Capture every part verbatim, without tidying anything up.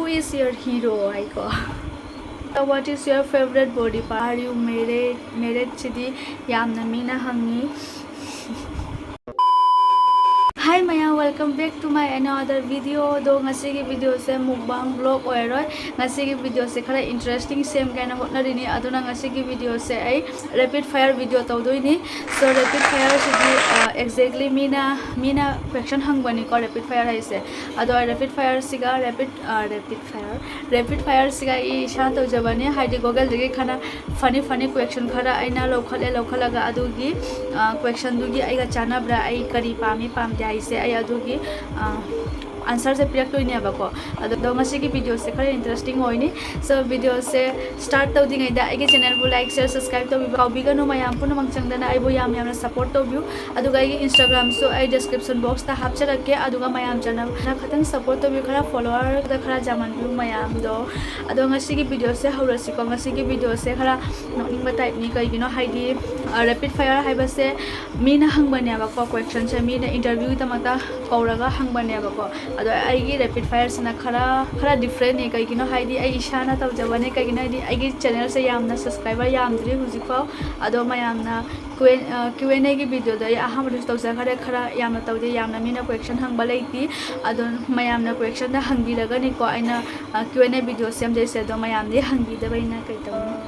Who is your hero? ꯍꯥꯏꯀꯣ. What is your favorite body part? Are you married? Married ꯁꯤꯗꯤ ꯌꯥꯝꯅ ꯃꯤꯅ ꯍꯪꯉꯤ. Hi ꯃꯌꯥꯝ, welcome back to my another video. ꯑꯗꯣ ꯉꯁꯤꯒꯤ video ꯁꯦ mukbang vlog ꯑꯣꯏꯔꯣꯏ. ꯉꯁꯤꯒꯤ video ꯁꯦ ꯈꯔ interesting ꯁꯦꯝꯒꯦ ꯍꯥꯏꯅ ꯍꯣꯠꯅꯔꯤꯅꯤ. ꯑꯗꯨꯅ ꯉꯁꯤꯒꯤ video ꯁꯦ ꯑꯩ rapid fire video ꯇꯧꯗꯣꯏꯅꯤ. So rapid fire ꯁꯤꯗꯤ, ꯑ, exactly ꯃꯤꯅ, ꯃꯤꯅ question ꯍꯪꯕꯅꯤꯀꯣ rapid fire ꯍꯥꯏꯁꯦ. ꯑꯗꯣ rapid fire ꯁꯤꯒ rapid, ꯑ, rapid fire, rapid fire ꯁꯤꯒ ꯑꯩ ꯏꯁꯥꯅ ꯇꯧꯖꯕꯅꯤ. ꯍꯥꯏꯗꯤ Google ꯗꯒꯤ ꯈꯔ funny funny question ꯈꯔ ꯑꯩꯅ ꯂꯧꯈꯠꯂꯦ, ꯂꯧꯈꯠꯂꯒ ꯑꯗꯨꯒꯤ, ꯑ, question ꯗꯨꯒꯤ ꯑꯩꯒ ꯆꯥꯟꯅꯕ꯭ꯔꯥ, ꯑꯩ ꯀꯔꯤ ꯄꯥꯝꯃꯤ ꯄꯥꯝꯗꯦ ꯍꯥꯏꯁꯦ ꯑꯩ ꯑꯗꯨꯒꯤ, ꯑ, answer ꯁꯦ ꯄꯤꯔꯛꯇꯣꯏꯅꯦꯕꯀꯣ. ꯑꯗꯣ, ꯑꯗꯣ ꯉꯁꯤꯒꯤ video ꯁꯦ ꯈꯔ interesting ꯑꯣꯏꯅꯤ. So video ꯁꯦ start ꯇꯧꯗ꯭ꯔꯤꯉꯩꯗ ꯑꯩꯒꯤ channel ꯕꯨ like, share, subscribe ꯇꯧꯕꯤꯕ ꯀꯥꯎꯕꯤꯒꯅꯨ. ꯃꯌꯥꯝ ꯄꯨꯝꯅꯃꯛ ꯆꯪꯗꯅ ꯑꯩꯕꯨ ꯌꯥꯝ ꯌꯥꯝꯅ support ꯇꯧꯕꯤꯌꯨ. ꯑꯗꯨꯒ ꯑꯩꯒꯤ Instagram ꯁꯨ ꯑꯩ description box ꯇ ꯍꯥꯞꯆꯔꯛꯀꯦ. ꯑꯗꯨꯒ ꯃꯌꯥꯝ ꯆꯪꯗꯅ ꯈꯤꯇꯪ support ꯇꯧꯕꯤꯌꯨ, ꯈꯔ follower ꯗ ꯈꯔ ꯌꯥꯝꯍꯟꯕꯤꯌꯨ ꯃꯌꯥꯝꯗꯣ. ꯑꯗꯣ ꯉꯁꯤꯒꯤ video ꯁꯦ ꯍꯧꯔꯁꯤꯀꯣ. ꯉꯁꯤꯒꯤ video ꯁꯦ ꯈꯔ ꯅꯣꯛꯅꯤꯡꯕ type ꯅꯤ. ꯀꯩꯒꯤꯅꯣ ꯍꯥꯏꯗꯤ, ꯑ, rapid fire ꯍꯥꯏꯕꯁꯦ ꯃꯤꯅ ꯍꯪꯕꯅꯦꯕꯀꯣ question ꯁꯦ, ꯃꯤꯅ interview ꯒꯤꯗꯃꯛꯇ ꯀꯧꯔꯒ ꯍꯪꯕꯅꯦꯕꯀꯣ. ꯑꯗꯣ ꯑꯩꯒꯤ rapid fire ꯁꯤꯅ ꯈꯔ, ꯈꯔ different ꯅꯤ. ꯀꯩꯒꯤꯅꯣ ꯍꯥꯏꯗꯤ ꯑꯩ ꯏꯁꯥꯅ ꯇꯧꯖꯕꯅꯦ. ꯀꯩꯒꯤꯅꯣ ꯍꯥꯏꯗꯤ ꯑꯩꯒꯤ channel ꯁꯦ ꯌꯥꯝꯅ subscriber ꯌꯥꯝꯗ꯭ꯔꯤ ꯍꯧꯖꯤꯛꯐꯥꯎ. ꯑꯗꯣ ꯃꯌꯥꯝꯅ Q and, ꯑ, Q and A ꯒꯤ video ꯗꯣ ꯑꯩ ꯑꯍꯥꯟꯕꯗꯁꯨ ꯇꯧꯖꯈ꯭ꯔꯦ, ꯈꯔ ꯌꯥꯝꯅ ꯇꯧꯗꯦ, ꯌꯥꯝꯅ ꯃꯤꯅ question ꯍꯪꯕ ꯂꯩꯇꯦ. ꯑꯗꯣ ꯃꯌꯥꯝꯅ question ꯗ ꯍꯪꯕꯤꯔꯒꯅꯤꯀꯣ ꯑꯩꯅ, ꯑ, Q and A video ꯁꯦꯝꯗꯣꯏꯁꯦ. ꯑꯗꯣ ꯃꯌꯥꯝꯗꯤ ꯍꯪꯕꯤꯗꯕꯅꯤꯅ ꯀꯩ ꯇꯧꯅꯤ?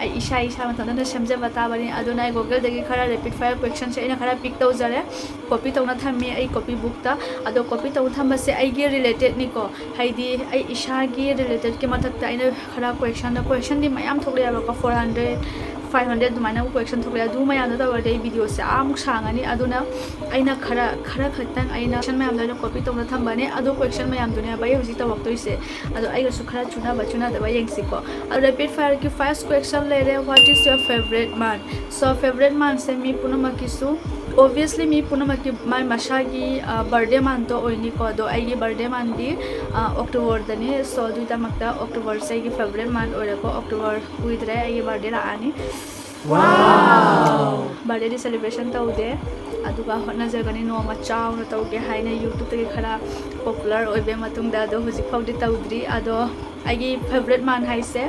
ꯑꯩ ꯏꯁꯥ ꯏꯁꯥ ꯃꯊꯟꯇꯅ ꯁꯦꯝꯖꯕ ꯇꯥꯕꯅꯤ. ꯑꯗꯨꯅ ꯑꯩ Google ꯗꯒꯤ ꯈꯔ rapid fire question ꯁꯦ ꯑꯩꯅ ꯈꯔ pick ꯇꯧꯖꯔꯦ, copy ꯇꯧꯅ ꯊꯝꯃꯤ ꯑꯩ copy book ꯇ. ꯑꯗꯣ copy ꯇꯧꯅ ꯊꯝꯕꯁꯦ ꯑꯩꯒꯤ related ꯅꯤꯀꯣ, ꯍꯥꯏꯗꯤ ꯑꯩ ꯏꯁꯥꯒꯤ related ꯀꯤ ꯃꯊꯛꯇ ꯑꯩꯅ ꯈꯔ question ꯗ, question ꯗꯤ ꯃꯌꯥꯝ ꯊꯣꯛꯂꯛꯑꯦꯕꯀꯣ, four hundred, five hundred ꯑꯗꯨꯃꯥꯏꯅ question ꯊꯣꯛꯂꯛꯑꯦ. ꯑꯗꯨ ꯃꯌꯥꯝꯗꯣ ꯇꯧꯔꯗꯤ ꯑꯩ video ꯁꯦ ꯑꯃꯨꯛ ꯁꯥꯡꯉꯅꯤ. ꯑꯗꯨꯅ ꯑꯩꯅ ꯈꯔ, ꯈꯔ ꯈꯛꯇꯪ ꯑꯩꯅ question ꯃꯌꯥꯝꯗꯣ ꯑꯩꯅ copy ꯇꯧꯅ ꯊꯝꯕꯅꯦ. ꯑꯗꯨ question ꯃꯌꯥꯝꯗꯨꯅꯦꯕ ꯑꯩ ꯍꯧꯖꯤꯛ ꯇꯧꯔꯛꯇꯣꯏꯁꯦ. ꯑꯗꯣ ꯑꯩꯒꯁꯨ ꯈꯔ ꯆꯨꯅꯕ ꯆꯨꯅꯗꯕ ꯌꯦꯡꯁꯤꯀꯣ. ꯑꯗꯣ rapid fire ꯒꯤ first question ꯂꯩꯔꯦ, what is your favorite month? So favorite month say me ꯄꯨꯝꯅꯃꯛꯀꯤꯁꯨ, obviously ꯃꯤ ꯄꯨꯝꯅꯃꯛꯀꯤ ꯃꯥꯏ ꯃꯁꯥꯒꯤ, ꯑ, birthday month ꯇꯣ ꯑꯣꯏꯅꯤꯀꯣ. ꯑꯗꯣ ꯑꯩꯒꯤ birthday month ꯗꯤ, ꯑ, October ꯗꯅꯤ. So ꯑꯗꯨꯒꯤꯗꯃꯛꯇ October ꯁꯦ ꯑꯩꯒꯤ favorite month ꯑꯣꯏꯔꯦꯀꯣ. October ꯀꯨꯏꯗ꯭ꯔꯦ ꯑꯩꯒꯤ birthday ꯂꯥꯛꯑꯅꯤ. Birthday ꯗꯤ celebration ꯇꯧꯗꯦ, ꯑꯗꯨꯒ ꯍꯣꯠꯅꯖꯒꯅꯤ, ꯅꯣꯡꯃ ꯆꯥꯎꯅ ꯇꯧꯒꯦ ꯍꯥꯏꯅ YouTube ꯇꯒꯤ ꯈꯔ popular ꯑꯣꯏꯕ ꯃꯇꯨꯡꯗ꯫ ꯑꯗꯣ ꯍꯧꯖꯤꯛ ꯐꯥꯎꯗꯤ ꯇꯧꯗ꯭ꯔꯤ꯫ ꯑꯗꯣ ꯑꯩꯒꯤ favourite month ꯍꯥꯏꯁꯦ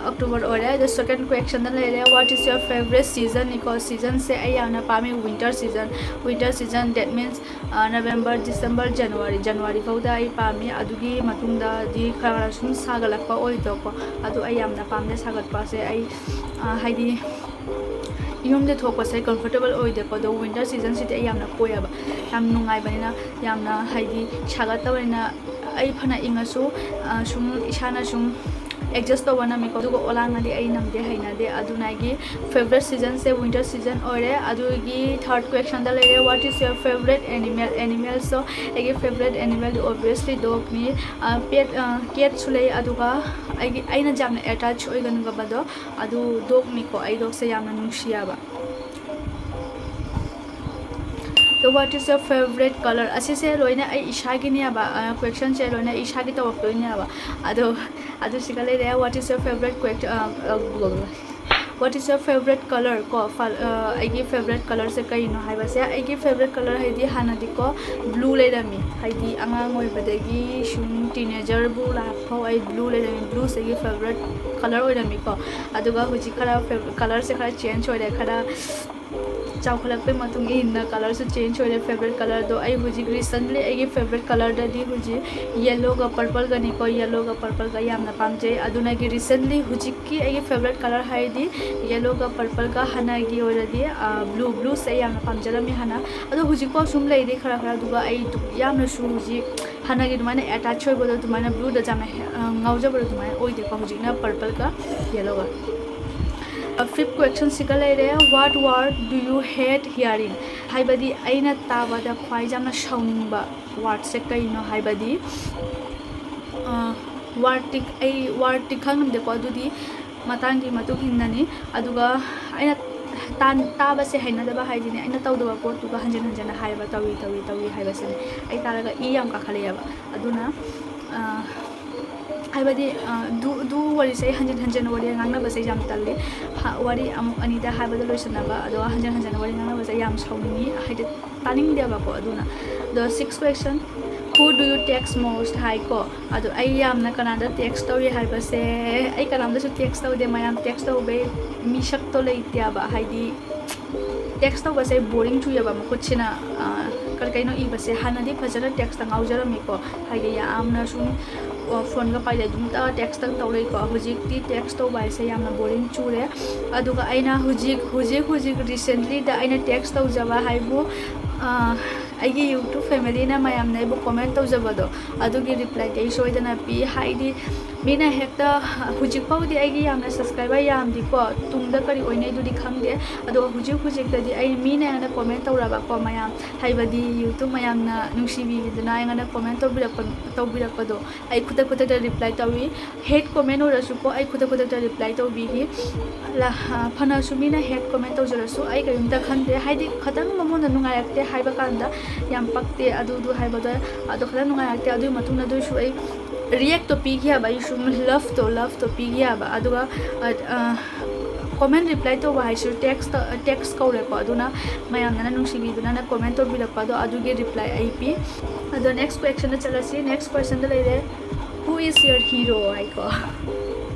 October ꯑꯣꯏꯔꯦ꯫ ꯑꯗꯣ second question ꯗ ꯂꯩꯔꯦ, what is your favourite season? ꯅꯤꯀꯣ, season ꯁꯦ ꯑꯩ ꯌꯥꯝꯅ ꯄꯥꯝꯃꯤ winter season꯫ Winter season, that means November, December, January, January ꯐꯥꯎꯗ ꯑꯩ ꯄꯥꯝꯃꯤ꯫ ꯑꯗꯨꯒꯤ ꯃꯇꯨꯡꯗꯗꯤ ꯈꯔ ꯈꯔ ꯁꯨꯝ ꯁꯥꯒꯠꯂꯛꯄ ꯑꯣꯏꯗ꯭ꯔꯣꯀꯣ, ꯑꯗꯨ ꯑꯩ ꯌꯥꯝꯅ ꯄꯥꯝꯗꯦ ꯁꯥꯒꯠꯄꯁꯦ꯫ ꯑꯩ ꯍꯥꯏꯗꯤ ꯌꯨꯝꯗ ꯊꯣꯛꯄꯁꯦ comfortable ꯑꯣꯏꯗꯦꯀꯣ꯫ ꯑꯗꯣ winter season ꯁꯤꯗꯤ ꯑꯩ ꯌꯥꯝꯅ ꯀꯣꯏꯌꯦꯕ, ꯌꯥꯝ ꯅꯨꯡꯉꯥꯏꯕꯅꯤꯅ, ꯌꯥꯝꯅ ꯍꯥꯏꯗꯤ ꯁꯥꯒꯠꯇꯕꯅꯤꯅ꯫ ꯑꯩ ꯐꯅ ꯏꯪꯉꯁꯨ ꯁꯨꯝ ꯏꯁꯥꯅ ꯁꯨꯝ adjust ꯇꯧꯕ ꯉꯝꯃꯤꯀꯣ, ꯑꯗꯨꯒ ꯑꯣꯂꯥꯡꯉꯗꯤ ꯑꯩ ꯉꯝꯗꯦ, ꯍꯩꯅꯗꯦ꯫ ꯑꯗꯨꯅ ꯑꯩꯒꯤ favourite season ꯁꯦ winter season ꯑꯣꯏꯔꯦ꯫ ꯑꯗꯨꯒꯤ third question ꯗ ꯂꯩꯔꯦ, what is your favourite animal? Animal ꯁꯣ, ꯑꯩꯒꯤ favourite animal ꯗꯤ obviously dog ꯅꯤ꯫ Pet, cat ꯁꯨ ꯂꯩ, ꯑꯗꯨꯒ ꯑꯩꯒꯤ, ꯑꯩꯅ ꯌꯥꯝꯅ attach ꯑꯣꯏꯒꯟꯕꯗꯣ ꯑꯗꯨ dog ꯅꯤꯀꯣ꯫ ꯑꯩ dog ꯁꯦ ꯌꯥꯝꯅ ꯅꯨꯡꯁꯤꯌꯦꯕ꯫ ꯑꯗꯣ what is your favourite colour? ꯑꯁꯤꯁꯦ ꯂꯣꯏꯅ ꯑꯩ ꯏꯁꯥꯒꯤꯅꯦꯕ, question ꯁꯦ ꯂꯣꯏꯅ ꯑꯩ ꯏꯁꯥꯒꯤ ꯇꯧꯔꯛꯇꯣꯏꯅꯦꯕ꯫ ꯑꯗꯣ ꯑꯗꯨ ꯁꯤꯒ ꯂꯩꯔꯦ, what is your favourite question? What is your favourite colour? ꯀꯣ, ꯑꯩꯒꯤ favourite colour ꯁꯦ ꯀꯩꯅꯣ ꯍꯥꯏꯕꯁꯦ, ꯑꯩꯒꯤ favourite colour ꯍꯥꯏꯗꯤ ꯍꯥꯟꯅꯗꯤꯀꯣ blue ꯂꯩꯔꯝꯃꯤ, ꯍꯥꯏꯗꯤ ꯑꯉꯥꯡ ꯑꯣꯏꯕꯗꯒꯤ ꯁꯨꯝ teenager ꯕꯨ ꯂꯥꯛꯐꯥꯎ ꯑꯩ blue ꯂꯩꯔꯝꯃꯤ꯫ Blue ꯁꯦ ꯑꯩꯒꯤ favourite colour ꯑꯣꯏꯔꯝꯃꯤꯀꯣ꯫ ꯑꯗꯨꯒ ꯍꯧꯖꯤꯛ ꯈꯔ colour ꯁꯦ ꯈꯔ change ꯑꯣꯏꯔꯦ, ꯈꯔ ꯆꯥꯎꯈꯠꯂꯛꯄꯒꯤ ꯃꯇꯨꯡ ꯏꯟꯅ colour ꯁꯨ change ꯑꯣꯏꯔꯦ favourite colour ꯗꯣ꯫ ꯑꯩ ꯍꯧꯖꯤꯛ recently ꯑꯩꯒꯤ favourite colour ꯗꯗꯤ ꯍꯧꯖꯤꯛ yellow ꯒ purple ꯒꯅꯤꯀꯣ, yellow ꯒ purple ꯒ ꯌꯥꯝꯅ ꯄꯥꯝꯖꯩ꯫ ꯑꯗꯨꯅ ꯑꯩꯒꯤ recently ꯍꯧꯖꯤꯛꯀꯤ ꯑꯩꯒꯤ favourite colour ꯍꯥꯏꯔꯗꯤ yellow ꯒ purple ꯒ꯫ ꯍꯥꯟꯅꯒꯤ ꯑꯣꯏꯔꯗꯤ blue, blue ꯁꯦ ꯑꯩ ꯌꯥꯝꯅ ꯄꯥꯝꯖꯔꯝꯃꯤ ꯍꯥꯟꯅ, ꯑꯗꯣ ꯍꯧꯖꯤꯛꯐꯥꯎ ꯁꯨꯝ ꯂꯩꯔꯤ ꯈꯔ ꯈꯔ꯫ ꯑꯗꯨꯒ ꯑꯩ ꯌꯥꯝꯅꯁꯨ ꯍꯧꯖꯤꯛ ꯍꯥꯟꯅꯒꯤ ꯑꯗꯨꯃꯥꯏꯅ attach ꯑꯣꯏꯕꯗꯣ ꯑꯗꯨꯃꯥꯏꯅ blue ꯗ ꯌꯥꯝꯅ ꯉꯥꯎꯖꯕꯗꯣ ꯑꯗꯨꯃꯥꯏꯅ ꯑꯣꯏꯗꯦꯀꯣ꯫ ꯍꯧꯖꯤꯛꯅ purple ꯒ yellow ꯒ꯫ Fifth question ꯁꯤꯒ ꯂꯩꯔꯦ, what word do you hate hearing? ꯍꯥꯏꯕꯗꯤ ꯑꯩꯅ ꯇꯥꯕꯗ ꯈ꯭ꯋꯥꯏ ꯌꯥꯝꯅ ꯁꯥꯎꯅꯤꯡꯕ word ꯁꯦ ꯀꯩꯅꯣ ꯍꯥꯏꯕꯗꯤ word ꯇꯤ, ꯑꯩ word ꯇꯤ ꯈꯪꯉꯝꯗꯦꯀꯣ, ꯑꯗꯨꯗꯤ ꯃꯇꯥꯡꯒꯤ ꯃꯇꯨꯡ ꯏꯟꯅꯅꯤ꯫ ꯑꯗꯨꯒ ꯑꯩꯅ ꯇꯥꯕꯁꯦ ꯍꯩꯅꯗꯕ ꯍꯥꯏꯗꯤꯅꯦ, ꯑꯩꯅ ꯇꯧꯗꯕ ꯄꯣꯠꯇꯨꯒ ꯍꯟꯖꯤꯟ ꯍꯟꯖꯤꯟꯅ ꯍꯥꯏꯕ, ꯇꯧꯏ ꯇꯧꯏ ꯇꯧꯏ ꯍꯥꯏꯕꯁꯤꯅꯦ꯫ ꯑꯩ ꯇꯥꯔꯒ ꯏ ꯌꯥꯝ ꯀꯥꯈꯠꯂꯛꯑꯦꯕ꯫ ꯑꯗꯨꯅ ꯍꯥꯏꯕꯗꯤ ꯑꯗꯨ ꯑꯗꯨ ꯋꯥꯔꯤꯁꯦ ꯑꯩ ꯍꯟꯖꯤꯟ ꯍꯟꯖꯤꯟ ꯋꯥꯔꯤ ꯉꯥꯡꯅꯕꯁꯦ ꯌꯥꯝ ꯇꯜꯂꯤ꯫ ꯋꯥꯔꯤ ꯑꯃꯨꯛ ꯑꯅꯤꯗ ꯍꯥꯏꯕꯗ ꯂꯣꯏꯁꯤꯟꯅꯕ, ꯑꯗꯣ ꯍꯟꯖꯤꯟ ꯍꯟꯖꯤꯟ ꯋꯥꯔꯤ ꯉꯥꯡꯅꯕꯁꯦ ꯌꯥꯝ ꯁꯥꯎꯅꯤꯡꯉꯤ, ꯍꯥꯏꯗꯤ ꯇꯥꯅꯤꯡꯗꯦꯕꯀꯣ꯫ ꯑꯗꯨꯅ ꯑꯗꯣ sixth question, who do you text most ꯍꯥꯏꯀꯣ꯫ ꯑꯗꯣ ꯑꯩ ꯌꯥꯝꯅ ꯀꯅꯥꯗ ꯇꯦꯛꯁ ꯇꯧꯔꯤ ꯍꯥꯏꯕꯁꯦ, ꯑꯩ ꯀꯅꯥꯝꯗꯁꯨ ꯇꯦꯛꯁ ꯇꯧꯗꯦ꯫ ꯃꯌꯥꯝ ꯇꯦꯛꯁ ꯇꯧꯕꯩ ꯃꯤꯁꯛꯇꯣ ꯂꯩꯇꯦꯕ꯫ ꯍꯥꯏꯗꯤ ꯇꯦꯛꯁ ꯇꯧꯕꯁꯦ ꯕꯣꯔꯤꯡ ꯆꯨꯏꯌꯦꯕ ꯃꯈꯨꯠꯁꯤꯅ꯫ ꯀꯔꯤ ꯀꯩꯅꯣ ꯏꯕꯁꯦ ꯍꯥꯟꯅꯗꯤ ꯐꯖꯅ ꯇꯦꯛꯁꯇ ꯉꯥꯎꯖꯔꯝꯃꯤꯀꯣ꯫ ꯍꯥꯏꯗꯤ ꯌꯥꯝꯅ ꯁꯨꯝ ꯐꯣꯟꯒ ꯄꯥꯏꯗ ꯑꯗꯨꯝꯇ ꯇꯦꯛꯁꯇꯪ ꯇꯧ ꯂꯩꯀꯣ꯫ ꯍꯧꯖꯤꯛꯇꯤ ꯇꯦꯛꯁ ꯇꯧꯕ ꯍꯥꯏꯁꯦ ꯌꯥꯝꯅ ꯕꯣꯔꯤꯡ ꯆꯨꯔꯦ꯫ ꯑꯗꯨꯒ ꯑꯩꯅ ꯍꯧꯖꯤꯛ ꯍꯧꯖꯤꯛ ꯍꯧꯖꯤꯛ ꯔꯤꯁꯦꯟꯂꯤꯗ ꯑꯩꯅ ꯇꯦꯛꯁ ꯇꯧꯖꯕ ꯍꯥꯏꯕꯨ ꯑꯩꯒꯤ ꯌꯨꯇ꯭ꯌꯨꯕ ꯐꯦꯃꯤꯂꯤꯅ ꯃꯌꯥꯝꯅ ꯑꯩꯕꯨ ꯀꯣꯃꯦꯟ ꯇꯧꯖꯕꯗꯣ, ꯑꯗꯨꯒꯤ ꯔꯤꯄ꯭ꯂꯥꯏꯗꯤ ꯑꯩ ꯁꯣꯏꯗꯅ ꯄꯤ꯫ ꯍꯥꯏꯗꯤ ꯃꯤꯅ ꯍꯦꯛꯇ ꯍꯧꯖꯤꯛꯐꯥꯎꯗꯤ ꯑꯩꯒꯤ ꯌꯥꯝꯅ ꯁꯕꯁꯀ꯭ꯔꯥꯏꯕꯔ ꯌꯥꯝꯗꯦꯀꯣ꯫ ꯇꯨꯡꯗ ꯀꯔꯤ ꯑꯣꯏꯅꯤ ꯑꯗꯨꯗꯤ ꯈꯪꯗꯦ꯫ ꯑꯗꯣ ꯍꯧꯖꯤꯛ ꯍꯧꯖꯤꯛꯇꯗꯤ ꯑꯩ ꯃꯤꯅ ꯑꯩꯉꯣꯟꯗ ꯀꯣꯃꯦꯟ ꯇꯧꯔꯛꯑꯕꯀꯣ ꯃꯌꯥꯝ, ꯍꯥꯏꯕꯗꯤ ꯌꯨꯇ꯭ꯌꯨꯕ ꯃꯌꯥꯝꯅ ꯅꯨꯡꯁꯤꯕꯤꯗꯅ ꯑꯩꯉꯣꯟꯗ ꯀꯣꯃꯦꯟ ꯇꯧꯕꯤꯔꯛꯄ ꯇꯧꯕꯤꯔꯛꯄꯗꯣ ꯑꯩ ꯈꯨꯗꯛ ꯈꯨꯗꯛꯇ ꯔꯤꯄ꯭ꯂꯥꯏ ꯇꯧꯏ꯫ ꯍꯦꯠ ꯀꯣꯃꯦꯟ ꯑꯣꯏꯔꯁꯨꯀꯣ ꯑꯩ ꯈꯨꯗꯛ ꯈꯨꯗꯛꯇ ꯔꯤꯄ꯭ꯂꯥꯏ ꯇꯧꯕꯤꯈꯤ꯫ ꯐꯅꯁꯨ ꯃꯤꯅ ꯍꯦꯠ ꯀꯣꯃꯦꯟ ꯇꯧꯖꯔꯁꯨ ꯑꯩ ꯀꯔꯤꯝꯇ ꯈꯟꯗꯦ꯫ ꯍꯥꯏꯗꯤ ꯈꯤꯇꯪ ꯃꯉꯣꯟꯗ ꯅꯨꯡꯉꯥꯏꯔꯛꯇꯦ ꯍꯥꯏꯕ ꯀꯥꯟꯗ ꯌꯥꯝ ꯄꯛꯇꯦ ꯑꯗꯨꯗꯨ ꯍꯥꯏꯕꯗꯣ, ꯑꯗꯣ ꯈꯤꯇꯪ ꯅꯨꯡꯉꯥꯏꯔꯛꯇꯦ꯫ ꯑꯗꯨꯒꯤ ꯃꯇꯨꯡꯗ ꯑꯗꯨꯏꯁꯨ ꯑꯩ ꯔꯤꯌꯦꯛꯇꯣ ꯄꯤꯈꯤ ꯍꯥꯏꯕ, ꯑꯩ ꯁꯨꯝ ꯂꯞꯇꯣ ꯂꯞꯇꯣ ꯄꯤꯈꯤ ꯍꯥꯏꯕ꯫ ꯑꯗꯨꯒ ꯀꯣꯃꯦꯟ ꯔꯤꯄ꯭ꯂꯥꯏ ꯇꯧꯕ ꯍꯥꯏꯁꯤꯁꯨ ꯇꯦꯛꯁ ꯇꯦꯛꯁ ꯀꯧꯔꯦꯀꯣ꯫ ꯑꯗꯨꯅ ꯃꯌꯥꯝꯅ ꯅꯨꯡꯁꯤꯕꯤꯗꯨꯅ ꯀꯣꯃꯦꯟ ꯇꯧꯕꯤꯔꯛꯄ ꯑꯗꯣ ꯑꯗꯨꯒꯤ ꯔꯤꯄ꯭ꯂꯥꯏ ꯑꯩ ꯄꯤ꯫ ꯑꯗꯣ ꯅꯦꯛꯁ ꯀ꯭ꯋꯦꯁꯟꯗ ꯆꯠꯂꯁꯤ꯫ ꯅꯦꯛꯁ ꯀ꯭ꯋꯦꯁꯟꯗ ꯂꯩꯔꯦ, who is your hero ꯍꯥꯏꯀꯣ꯫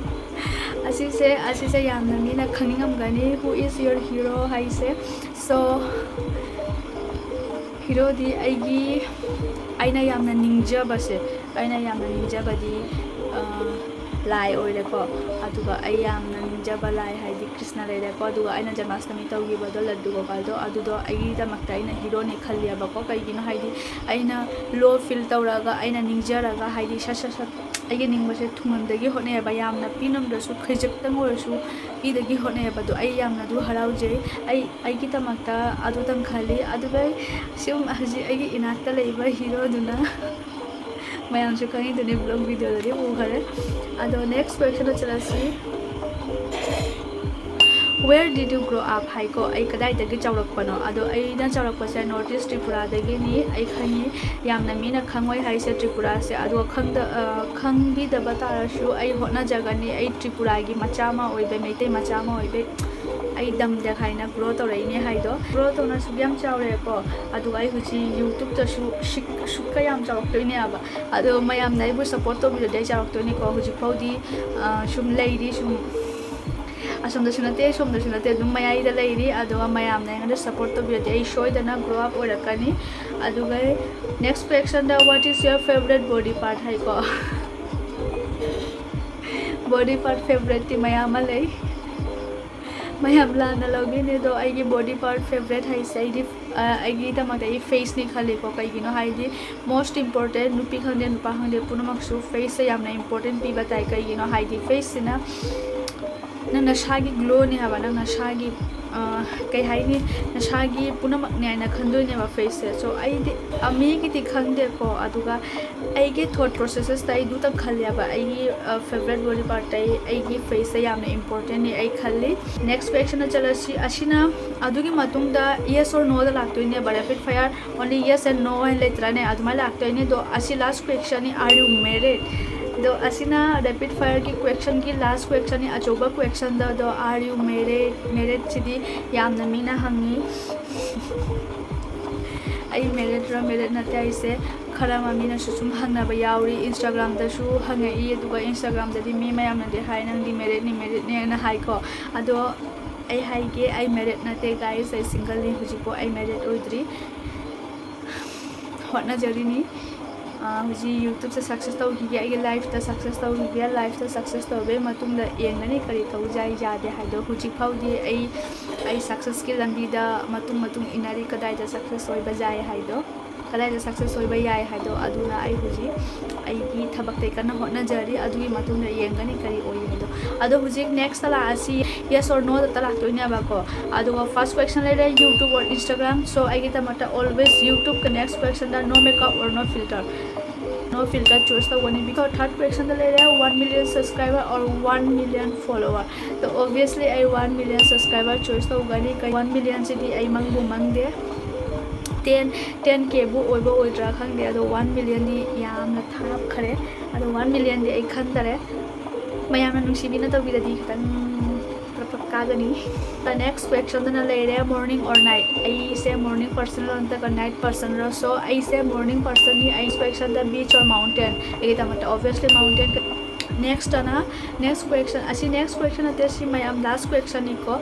ꯑꯁꯤꯁꯦ ꯑꯁꯤꯁꯦ ꯌꯥꯝꯅ ꯃꯤꯅ ꯈꯪꯅꯤꯡꯉꯝꯒꯅꯤ, who is your hero ꯍꯥꯏꯁꯦ꯫ ꯁꯣ ꯍꯤꯔꯣꯗꯤ ꯑꯩꯒꯤ ꯑꯩꯅ ꯌꯥꯝꯅ ꯅꯤꯡꯖꯕꯁꯦ, ꯑꯩꯅ ꯌꯥꯝꯅ ꯅꯤꯡꯖꯕꯗꯤ ꯂꯥꯏ ꯑꯣꯏꯔꯦꯀꯣ꯫ ꯑꯗꯨꯒ ꯑꯩ ꯌꯥꯝꯅ ꯅꯤꯡꯖꯕ ꯂꯥꯏ ꯍꯥꯏꯗꯤ ꯀ꯭ꯔꯤꯁꯅ ꯂꯩꯔꯦꯀꯣ꯫ ꯑꯗꯨꯒ ꯑꯩꯅ ꯖꯟꯃꯥꯁꯇꯃꯤ ꯇꯧꯈꯤꯕꯗꯣ ꯂꯗꯨ ꯒꯣꯄꯥꯜꯗꯣ, ꯑꯗꯨꯗꯣ ꯑꯩꯒꯤꯗꯃꯛꯇ ꯑꯩꯅ ꯍꯤꯔꯣꯅꯦ ꯈꯜꯂꯦꯕꯀꯣ꯫ ꯀꯩꯒꯤꯅꯣ ꯍꯥꯏꯗꯤ ꯑꯩꯅ ꯂꯣ ꯐꯤꯜ ꯇꯧꯔꯒ ꯑꯩꯅ ꯅꯤꯡꯖꯔꯒ ꯍꯥꯏꯗꯤ ꯁꯠ ꯁꯠ ꯁꯠ ꯑꯩꯒꯤ ꯅꯤꯡꯕꯁꯦ ꯊꯨꯡꯍꯟꯗꯒꯤ ꯍꯣꯠꯅꯩꯑꯕ꯫ ꯌꯥꯝꯅ ꯄꯤꯅꯝꯗ꯭ꯔꯁꯨ ꯈꯖꯤꯛꯇꯪ ꯑꯣꯏꯔꯁꯨ ꯄꯤꯗꯒꯤ ꯍꯣꯠꯅꯩꯑꯕ꯫ ꯑꯗꯣ ꯑꯩ ꯌꯥꯝꯅ ꯑꯗꯨ ꯍꯔꯥꯎꯖꯩ꯫ ꯑꯩ ꯑꯩꯒꯤꯗꯃꯛꯇ ꯑꯗꯨꯇꯪ ꯈꯜꯂꯤ꯫ ꯑꯗꯨꯒ ꯁꯨꯝ ꯍꯧꯖꯤꯛ ꯑꯩꯒꯤ ꯏꯅꯥꯛꯇ ꯂꯩꯕ ꯍꯤꯔꯣꯗꯨꯅ ꯃꯌꯥꯝꯁꯨ ꯈꯪꯉꯤꯗꯨꯅꯤ, ꯕ꯭ꯂꯣꯛ ꯚꯤꯗꯤꯑꯣꯗꯗꯤ ꯎꯈꯔꯦ꯫ ꯑꯗꯣ ꯅꯦꯛꯁ ꯀ꯭ꯋꯦꯁꯟꯗ ꯆꯠꯂꯁꯤ꯫ Where did you grow up? ꯍꯥꯏꯀꯣ, ꯑꯩ ꯀꯗꯥꯏꯗꯒꯤ ꯆꯥꯎꯔꯛꯄꯅꯣ? ꯑꯗꯣ ꯑꯩꯅ ꯆꯥꯎꯔꯛꯄꯁꯦ North East ꯇ꯭ꯔꯤꯄꯨꯔꯥꯗꯒꯤꯅꯤ꯫ ꯑꯩ ꯈꯪꯉꯤ, ꯌꯥꯝꯅ ꯃꯤꯅ ꯈꯪꯉꯣꯏ ꯍꯥꯏꯁꯦ ꯇ꯭ꯔꯤꯄꯨꯔꯥꯁꯦ꯫ ꯑꯗꯣ ꯈꯪꯗ-, ꯑ, ꯈꯪꯕꯤꯗꯕ ꯇꯥꯔꯁꯨ ꯑꯩ ꯍꯣꯠꯅꯖꯒꯅꯤ꯫ ꯑꯩ ꯇ꯭ꯔꯤꯄꯨꯔꯥꯒꯤ ꯃꯆꯥ ꯑꯃ ꯑꯣꯏꯕꯩ, ꯃꯩꯇꯩ ꯃꯆꯥ ꯑꯃ ꯑꯣꯏꯕꯩ, ꯑꯩ ꯗꯝꯗ ꯍꯥꯏꯅ grow ꯇꯧꯔꯛꯏꯅꯦ ꯍꯥꯏꯗꯣ꯫ Grow ꯇꯧꯅ ꯑꯁꯨꯛ ꯌꯥꯝ ꯆꯥꯎꯔꯦꯀꯣ, ꯑꯗꯨꯒ ꯑꯩ ꯍꯧꯖꯤꯛ YouTube-ꯇꯁꯨ ꯁꯤꯛ-, ꯑꯁꯨꯛꯀ ꯌꯥꯝ ꯆꯥꯎꯔꯛꯇꯣꯏꯅꯦꯕ꯫ ꯑꯗꯣ ꯃꯌꯥꯝꯅ ꯑꯩꯕꯨ support ꯇꯧꯕꯤꯔꯗꯤ ꯑꯩ ꯆꯥꯎꯔꯛꯇꯣꯏꯅꯤꯀꯣ꯫ ꯍꯧꯖꯤꯛ ꯐꯥꯎꯗꯤ, ꯑ, ꯁꯨꯝ ꯂꯩꯔꯤ, ꯁꯨꯝ ꯑꯁꯣꯝꯗꯁꯨ ꯅꯠꯇꯦ, ꯁꯣꯝꯗꯁꯨ ꯅꯠꯇꯦ, ꯑꯗꯨꯝ ꯃꯌꯥꯏꯗ ꯂꯩꯔꯤ꯫ ꯑꯗꯨꯒ ꯃꯌꯥꯝꯅ ꯑꯩꯉꯣꯟꯗ support ꯇꯧꯕꯤꯔꯗꯤ ꯑꯩ ꯁꯣꯏꯗꯅ grow up ꯑꯣꯏꯔꯛꯀꯅꯤ꯫ ꯑꯗꯨꯒ next question-ꯗ, "What is your favorite body part?" ꯍꯥꯏꯀꯣ꯫ Body part favorite-ꯇꯤ ꯃꯌꯥꯝ ꯑꯃ ꯂꯩ꯫ ꯃꯌꯥꯝ ꯂꯥꯟꯅ ꯂꯧꯕꯤꯅꯦ, ꯑꯗꯣ ꯑꯩꯒꯤ body part favorite ꯍꯥꯏꯁꯦ ꯑꯩꯗꯤ, ꯑ, ꯑꯩꯒꯤꯗꯃꯛꯇ ꯑꯩ face-ꯅꯤ ꯈꯜꯂꯤꯀꯣ꯫ ꯀꯩꯒꯤꯅꯣ ꯍꯥꯏꯗꯤ most important, ꯅꯨꯄꯤ ꯈꯪꯗꯦ ꯅꯨꯄꯥ ꯈꯪꯗꯦ ꯄꯨꯝꯅꯃꯛꯁꯨ face-ꯁꯦ ꯌꯥꯝꯅ important ꯄꯤꯕ ꯇꯥꯏ꯫ ꯀꯩꯒꯤꯅꯣ ꯍꯥꯏꯗꯤ face-ꯁꯤꯅ ꯅꯪ ꯅꯁꯥꯒꯤ glow-ꯅꯦ ꯍꯥꯏꯕ, ꯅꯪ ꯅꯁꯥꯒꯤ, ꯑ, ꯀꯩ ꯍꯥꯏꯅꯤ, ꯅꯁꯥꯒꯤ ꯄꯨꯝꯅꯃꯛꯅꯦ ꯍꯥꯏꯅ ꯈꯟꯗꯣꯏꯅꯦꯕ face-ꯁꯦ꯫ So ꯑꯩꯗꯤ, ꯑ, ꯃꯤꯒꯤꯗꯤ ꯈꯪꯗꯦꯀꯣ, ꯑꯗꯨꯒ ꯑꯩꯒꯤ thought process-ꯇ ꯑꯩ ꯑꯗꯨꯇꯪ ꯈꯜꯂꯦꯕ꯫ ꯑꯩꯒꯤ, ꯑ, favorite body part-ꯇ ꯑꯩ, ꯑꯩꯒꯤ face-ꯁꯦ ꯌꯥꯝꯅ important-ꯅꯦ ꯑꯩ ꯈꯜꯂꯤ꯫ Next question-ꯗ ꯆꯠꯂꯁꯤ꯫ ꯑꯁꯤꯅ ꯑꯗꯨꯒꯤ ꯃꯇꯨꯡꯗ yes or no-ꯗ ꯂꯥꯛꯇꯣꯏꯅꯦꯕ, rapid fire, only yes and no ꯍꯥꯏꯅ ꯂꯩꯇ꯭ꯔꯥꯅꯦ, ꯑꯗꯨꯃꯥꯏꯅ ꯂꯥꯛꯇꯣꯏꯅꯦ꯫ ꯑꯗꯣ ꯑꯁꯤ last question-ꯅꯤ, "Are you married?" ꯑꯗꯣ ꯑꯁꯤꯅ rapid fire-ꯒꯤ question-ꯒꯤ last question-ꯅꯤ, ꯑꯆꯧꯕ question-ꯗꯣ꯫ ꯑꯗꯣ "Are you married?" Married-ꯁꯤꯗꯤ ꯌꯥꯝꯅ ꯃꯤꯅ ꯍꯪꯉꯤ꯫ ꯑꯩ married-ꯔ married ꯅꯠꯇꯦ ꯍꯥꯏꯁꯦ ꯈꯔ ꯑꯃ ꯃꯤꯅꯁꯨ ꯁꯨꯝ ꯍꯪꯅꯕ ꯌꯥꯎꯔꯤ, Instagram-ꯗꯁꯨ ꯍꯪꯉꯛꯏ, ꯑꯗꯨꯒ Instagram-ꯗꯗꯤ ꯃꯤ ꯃꯌꯥꯝꯅꯗꯤ ꯍꯥꯏ, "ꯅꯪꯗꯤ married-ꯅꯤ, married-ꯅꯦꯅ" ꯍꯥꯏꯀꯣ꯫ ꯑꯗꯣ ꯑꯩ ꯍꯥꯏꯒꯦ, ꯑꯩ married ꯅꯠꯇꯦ guys, ꯑꯩ single-ꯅꯤ, ꯍꯧꯖꯤꯛꯐꯥꯎ ꯑꯩ married ꯑꯣꯏꯗ꯭ꯔꯤ꯫ ꯍꯣꯠꯅꯖꯔꯤꯅꯤ꯫ ꯑ, ꯍꯧꯖꯤꯛ YouTube-ꯇ success ꯇꯧꯈꯤꯒꯦ, ꯑꯩꯒꯤ life-ꯇ success ꯇꯧꯈꯤꯒꯦ, life-ꯇ success ꯇꯧꯔꯕꯩ ꯃꯇꯨꯡꯗ ꯌꯦꯡꯒꯅꯤ ꯀꯔꯤ ꯇꯧ ꯌꯥꯏ ꯌꯥꯗꯦ ꯍꯥꯏꯗꯣ꯫ ꯍꯧꯖꯤꯛ ꯐꯥꯎꯗꯤ ꯑꯩ, ꯑꯩ success-ꯀꯤ ꯂꯝꯕꯤꯗ ꯃꯇꯨꯡ ꯃꯇꯨꯡ ꯏꯟꯅꯔꯤ, ꯀꯗꯥꯏꯗ success ꯑꯣꯏꯕ ꯌꯥꯏ ꯍꯥꯏꯗꯣ, ꯀꯗꯥꯏꯗ success ꯑꯣꯏꯕ ꯌꯥꯏ ꯍꯥꯏꯗꯣ꯫ ꯑꯗꯨꯅ ꯑꯩ ꯍꯧꯖꯤꯛ ꯑꯩꯒꯤ ꯊꯕꯛꯇꯩ ꯀꯟꯅ ꯍꯣꯠꯅꯖꯔꯤ, ꯑꯗꯨꯒꯤ ꯃꯇꯨꯡꯗ ꯌꯦꯡꯒꯅꯤ ꯀꯔꯤ ꯑꯣꯏ ꯍꯥꯏꯗꯣ꯫ ꯑꯗꯣ ꯍꯧꯖꯤꯛ next-ꯇ ꯂꯥꯛꯑꯁꯤ, yes or no-ꯗ ꯂꯥꯛꯇꯣꯏꯅꯦꯕꯀꯣ꯫ ꯑꯗꯨꯒ first question ꯂꯩꯔꯦ, YouTube or Instagram? So ꯑꯩꯒꯤꯗꯃꯛꯇ always YouTube꯫ Next question-ꯗ no makeup or no filter? Filter choose ꯇꯧꯒꯅꯤ꯫ Because third questionꯗ ꯂꯩꯔꯦ, one million subscriber or one million follower꯫ So obviously ꯑꯩ one million subscriber choose ꯇꯧꯒꯅꯤ꯫ One millionꯁꯤꯗꯤ ꯑꯩ ꯃꯪꯕꯨ ꯃꯪꯗꯦ꯫ Ten ten Kꯕꯨ ꯑꯣꯏꯕ ꯑꯣꯏꯗ꯭ꯔꯥ ꯈꯪꯗꯦ, ꯑꯗꯣ one millionꯗꯤ ꯌꯥꯝꯅ ꯊꯥꯞꯈ꯭ꯔꯦ꯫ ꯑꯗꯣ one millionꯗꯤ ꯑꯩ ꯈꯟꯗꯔꯦ꯫ ꯃꯌꯥꯝꯅ ꯅꯨꯡꯁꯤꯕꯤꯅ ꯇꯧꯕꯤꯔꯗꯤ ꯈꯤꯇꯪ ꯄ꯭ꯔꯞ ꯄ꯭ꯔꯞ ꯀꯥꯒꯅꯤ꯫ Next questionꯗꯅ ꯂꯩꯔꯦ, morning or night꯫ ꯑꯩꯁꯦ morning personꯔꯣ ꯅꯠꯇ꯭ꯔꯒ night personꯔꯣ? So ꯑꯩꯁꯦ morning personꯅꯤ꯫ ꯑꯩ questionꯗ beach or mountain? ꯑꯩꯒꯤꯗꯃꯛꯇ obviously mountain꯫ Nextꯇꯅ, next question ꯑꯁꯤ, next question ꯅꯠꯇꯦ, ꯁꯤ ꯃꯌꯥꯝ last questionꯅꯤꯀꯣ꯫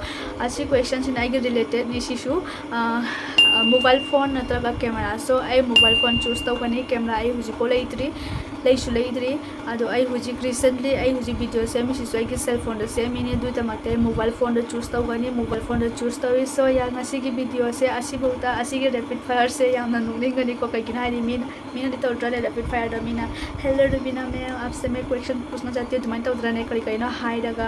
ꯑꯁꯤ questionꯁꯤꯅ ꯑꯩꯒꯤ relatedꯅꯤ꯫ ꯁꯤꯁꯨ mobile phone ꯅꯠꯇ꯭ꯔꯒ camera? So ꯑꯩ mobile phone choose ꯇꯧꯒꯅꯤ꯫ Camera ꯑꯩ ꯍꯧꯖꯤꯛꯐꯥꯎ ꯂꯩꯇ꯭ꯔꯤ, ꯂꯩꯁꯨ ꯂꯩꯗ꯭ꯔꯤ꯫ ꯑꯗꯣ ꯑꯩ ꯍꯧꯖꯤꯛ recently ꯑꯩ ꯍꯧꯖꯤꯛ video ꯁꯦꯝꯃꯤꯁꯤꯁꯨ ꯑꯩꯒꯤ cell phoneꯗ ꯁꯦꯝꯃꯤꯅꯤ꯫ ꯑꯗꯨꯒꯤꯗꯃꯛꯇ ꯑꯩ mobile phoneꯗ choose ꯇꯧꯒꯅꯤ, mobile phoneꯗ choose ꯇꯧꯏ꯫ So ꯌꯥ, ꯉꯁꯤꯒꯤ videoꯁꯦ ꯑꯁꯤꯐꯥꯎꯗ, ꯑꯁꯤꯒꯤ rapid fireꯁꯦ ꯌꯥꯝꯅ ꯅꯣꯛꯅꯤꯡꯒꯅꯤꯀꯣ꯫ ꯀꯩꯒꯤꯅꯣ ꯍꯥꯏꯗꯤ ꯃꯤꯅ, ꯃꯤꯅꯗꯤ ꯇꯧꯗ꯭ꯔꯅꯦ rapid fireꯗ? ꯃꯤꯅ "Hello ꯔꯨꯕꯤꯅꯥ ma'am, आपसे मैं question पूछना चाहती हूँ" ꯑꯗꯨꯃꯥꯏꯅ ꯇꯧꯗ꯭ꯔꯅꯦ? ꯀꯔꯤ ꯀꯔꯤꯅꯣ ꯍꯥꯏꯔꯒ,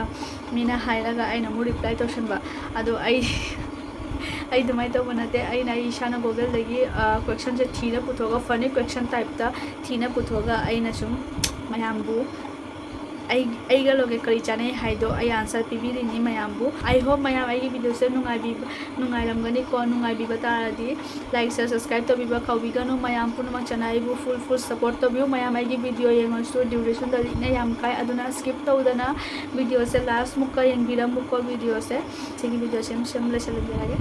ꯃꯤꯅ ꯍꯥꯏꯔꯒ ꯑꯩꯅ ꯑꯃꯨꯛ reply ꯇꯧꯁꯟꯕ꯫ ꯑꯗꯣ ꯑꯩ ꯑꯩ ꯑꯗꯨꯃꯥꯏꯅ ꯇꯧꯕ ꯅꯠꯇꯦ꯫ ꯑꯩꯅ ꯑꯩ ꯏꯁꯥꯅ Googleꯗꯒꯤ questionꯁꯦ ꯊꯤꯔ ꯄꯨꯊꯣꯛꯑꯒ, funny question typeꯇ ꯊꯤꯅ ꯄꯨꯊꯣꯛꯑꯒ ꯑꯩꯅ ꯁꯨꯝ ꯃꯌꯥꯝꯕꯨ ꯑꯩ, ꯑꯩꯒ ꯂꯣꯒꯦ ꯀꯔꯤ ꯆꯥꯅꯩ ꯍꯥꯏꯗꯣ ꯑꯩ answer ꯄꯤꯕꯤꯔꯤꯅꯤ ꯃꯌꯥꯝꯕꯨ꯫ I hope ꯃꯌꯥꯝ ꯑꯩꯒꯤ videoꯁꯦ ꯅꯨꯡꯉꯥꯏꯕꯤꯕ, ꯅꯨꯡꯉꯥꯏꯔꯝꯒꯅꯤꯀꯣ꯫ ꯅꯨꯡꯉꯥꯏꯕꯤꯕ ꯇꯥꯔꯗꯤ like, share, subscribe ꯇꯧꯕꯤꯕ ꯀꯥꯎꯕꯤꯒꯅꯨ꯫ ꯃꯌꯥꯝ ꯄꯨꯝꯅꯃꯛ ꯆꯅꯥꯏꯕꯨ full full support ꯇꯧꯕꯤꯌꯨ꯫ ꯃꯌꯥꯝ ꯑꯩꯒꯤ video ꯌꯦꯡꯉꯁꯨ durationꯗ ꯂꯤꯛꯅ ꯌꯥꯝ ꯀꯥꯏ, ꯑꯗꯨꯅ skip ꯇꯧꯗꯅ videoꯁꯦ last ꯃꯨꯛꯀ ꯌꯦꯡꯕꯤꯔꯝꯃꯨꯀꯣ videoꯁꯦ꯫ ꯁꯤꯒꯤ videoꯁꯦ ꯁꯦꯝ ꯂꯣꯏꯁꯤꯜꯂꯝꯖꯔꯒꯦ꯫